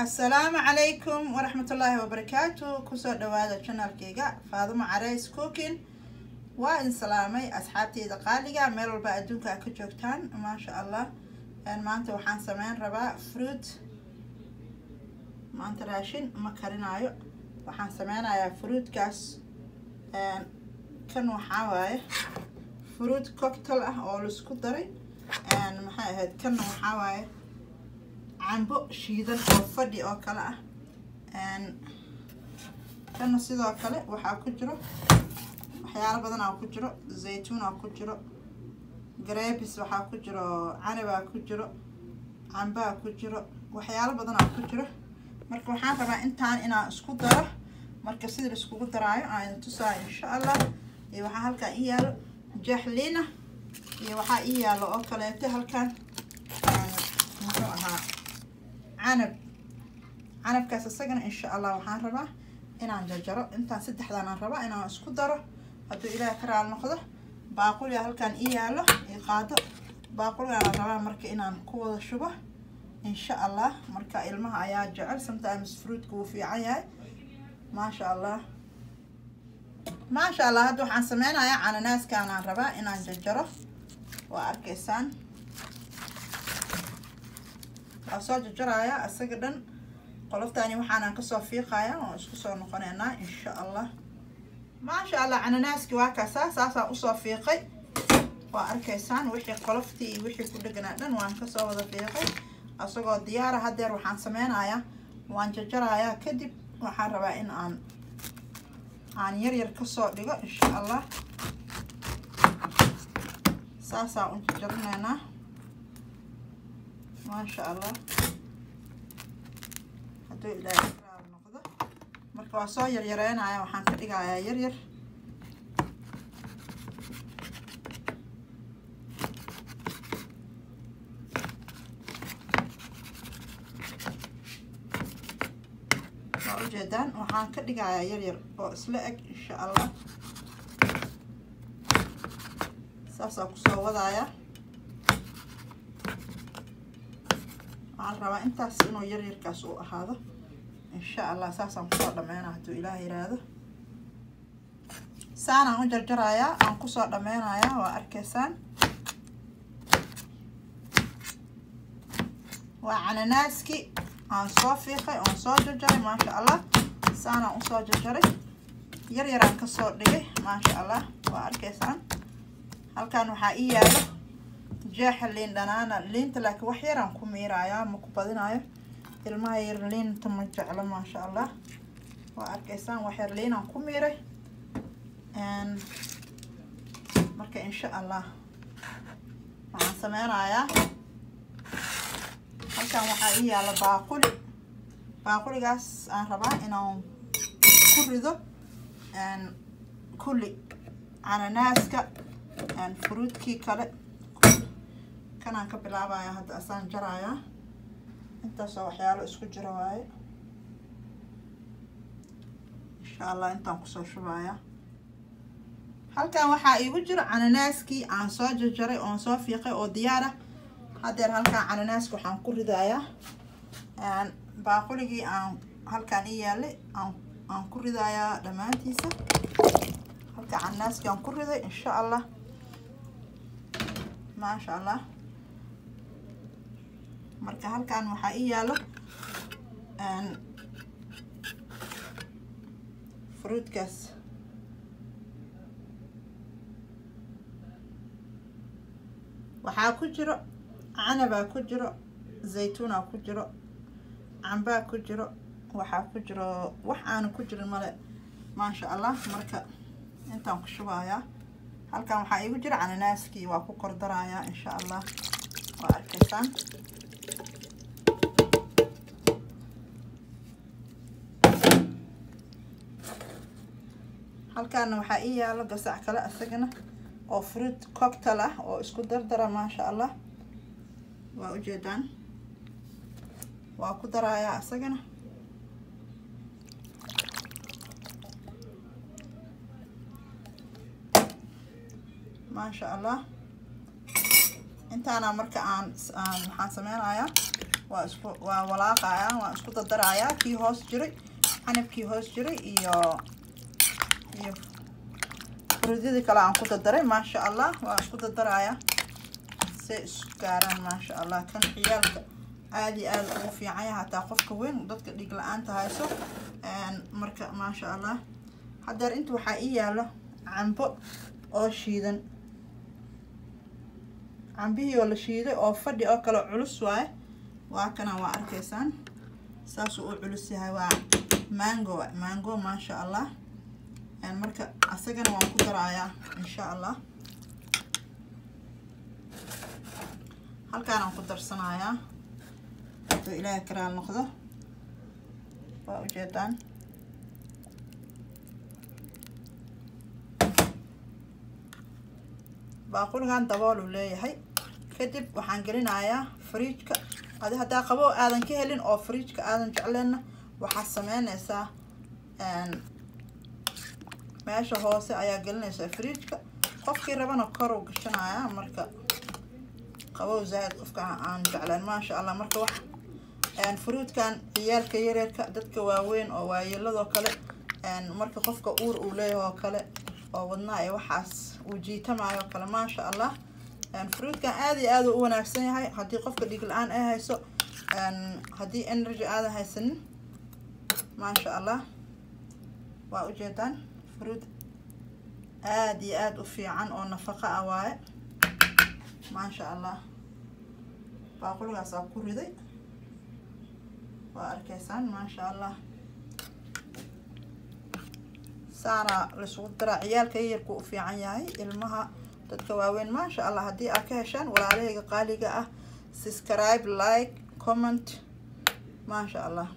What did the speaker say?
Assalaamu calaykum waraxmatullaahi wabarakaatu. Kusoo dhawaada channelkayga Faadumo Carays Cooking. Waa in salaamay asxaabteyda qaaliga meel walba adduunka aad ka joogtaan. Maasha Allah, maanta waxaan sameyn rabaa fruit. Maanta raashin ma karinaayo, waxaan sameynayaa fruitkaas. Kan waxaa waaye fruit cocktail ah oo laisku daray. Maxay ahayd? Kanna waxaa waaye cambo shiidan oo fadhi oo kale ah. Kana sidoo kale waxaa ku jiro waxyaalo badan aa ku jiro. Zaytuun aa ku jiro, grapes waxaa ku jiro, canabaa ku jiro, cambaa ku jiro, waxyaalo badan aa ku jiro. Marka waxaan rabaa intaan inaan isku daro. Marka sida la iskugu daraayo aan idin tusaayo, insha Allah. Iyo waxaa halkaan ii yaalo jaxliina, iyo waxaa ii yaalo oo kaleeto halkaan, muxuu ahaa, canab. Canabkaas isagana, insha Allah, waxaan rabaa inaan jarjaro. Intaan saddexdaan aan rabaa inaan isku daro, hadduu Ilaahay ka raali noqdo. Baaquliga halkaan ii yaalo ii qaado, baaquligaan aan rabaa marka inaan ku wada shubo, insha Allah. Marka ilmaha ayaa jecel sometimes fruitka, wuu fiican yahay. Maasha Allah, maasha Allah. Hadda waxaan sameynayaa cananaaskaan aan rabaa inaan jarjaro. Waa arkaysaan, waa soo jarjarayaa isaga dhan. Qoloftaani waxaanaan kasoo fiiqaya, waan isku soo noqoneynaa, insha Allah. Maasha Allah, cananaaski waa kaasaa, saasaan usoo fiiqay. Waa arkaysaan, wixii qoloftii iyo wixii ku dheganaa dhan waan kasoo wada fiiqay, asagoo diyaara. Haddeer waxaan sameynayaa waan jarjarayaa. Kadib waxaan rabaa in aan yar yar kasoo dhigo, insha Allah. Saasaan u jarjarinaynaa, maasha Allah, hadduu Ilaahay raal noqdo. Marka waa soo yaryareynaya, waxaan ka dhigayaa yar yar. Waa ujeedaan, waxaan ka dhigayaa yar yar oo isla eg, insha Allah. Saasaa kusoo wadaaya. Waxaan rabaa intaas inuu yar yarkaas u ahaado, insha Allah. Saasaan kusoo dhameynaa, hadduu Ilaah yiraahdo. Saanaan u jarjarayaa, aan kusoo dhameynayaa. Waa arkaysaan, waa cananaaski aan soo fiiqay oon soo jarjaray. Maasha Allah, saanaan usoo jarjaray, yar yaraan kasoo dhigay. Maasha Allah, waa arkaysaan. Halkan waxaa ii yaalo jeexa liin dhanaana. Liinta laakiin wax yaraan ku miirayaa, ma ku badinayo. Ilmaha yar liinta ma jeclo. Maasha Allah, waa arkaysaan, wax yar liinaan ku miiray. Marka, insha Allah, waxaan sameynayaa, halkan waxaa ii yaala baaquli. Baaquligaas aan rabaa inaan ku rido kulli cananaaska, fruitkii kale. Kanaan ka bilaabaya hadda, asaan jarayaa. Intaasoo waxyaalo isku jiro waaye. Insha Allah, intaan kusoo shubaya. Halkan waxaa iigu jiro cananaaskii aan soo jarjaray oon soo fiiqay oo diyaar ah. Haddeer halkaan cananaaska waxaan ku ridayaa baaquligii aan halkaan ii yaalay, aan ku ridayaa dhammaantiisa. Halka cananaaskii aan ku riday, insha Allah. Maasha Allah. Marka halkan waxaa ii yaalo fruitkaas. Waxaa ku jiro canabaa ku jiro, zaytuunaa ku jiro, cambaa ku jiro, waxaa ku jiro wax aanu ku jirin male. Maasha Allah. Marka intaan ku shubayaa. Halkan waxaa iigu jira cananaaskii, waa ku kordarayaa, insha Allah. Waa arkaysaan. Halkaana waxaa ii yaalo gasac kale isagana oo fruit cocktail ah oo isku dardara. Maasha Allah, waa ujeedaan, waa ku darayaa isagana. Maasha Allah. Intaana marka aan waxaan sameynayaa Waa isku waa walaaqayaa, waa isku dardarayaa kii hoos jiray, canabkii hoos jiray iyo fruityadii kale aan ku dardaray. Maasha Allah, waa isku dardarayaa say isku gaaraan. Maasha Allah, kan ciyaalka aada iyo aada ugu fiican yahay, hataa qofka weyn, dadka dhiig la-aanta hayso. Marka maasha Allah, haddeer inta waxaa ii yaalo cambo oo shiidan, cambihii oo la shiiday oo fadhi oo kale culus waaye. Waa kana, waa arkaysaan, saasuu u culus yahay. Waa mango, mango, maasha Allah. Marka asagana waan ku darayaa insha Allah, halkaanaan ku darsanayaa hadduu Ilaahay karaal noqdo. Waa ujeedaan, baaquligan dabool uu leeyahay. Kadib waxaan gelinayaa fridgeka. Adi haddaa qabo aadan ka helin oo fridgeka aadan jecleenna, waxaad sameyneysaa meesha hoose ayaa gelinaysaa fridgeka. Qofkii rabana kor u gashanayaa, marka qabow zaaid qofka aan jecleen. Maasha Allah, marka wax fruitkan ciyaalka yaryarka, dadka waaweyn oo waayeeladoo kale, marka qofka uur uu leeyahay oo kale oo wadnaha iyo waxaas uu jiitamayo oo kale, maasha Allah, fruitkan aada iyo aada u wanaagsan yahay. Haddii qofka dhiig la-aan ay hayso, haddii energy aadan haysanin, maasha Allah, waa ujeedaan, fruit aada iyo aada u fiican oo nafaqo ah waaye. Maasha Allah, baaquligaasaa ku riday, waa arkaysaan. Maasha Allah, saana laisugu daraa. Ciyaalka yaryarku u fiican yahay, ilmaha, dadka waaweyn. Maasha Allah, haddii aad ka heshaan, walaalahayga qaaliga ah, subscribe, like, comment. Maasha Allah.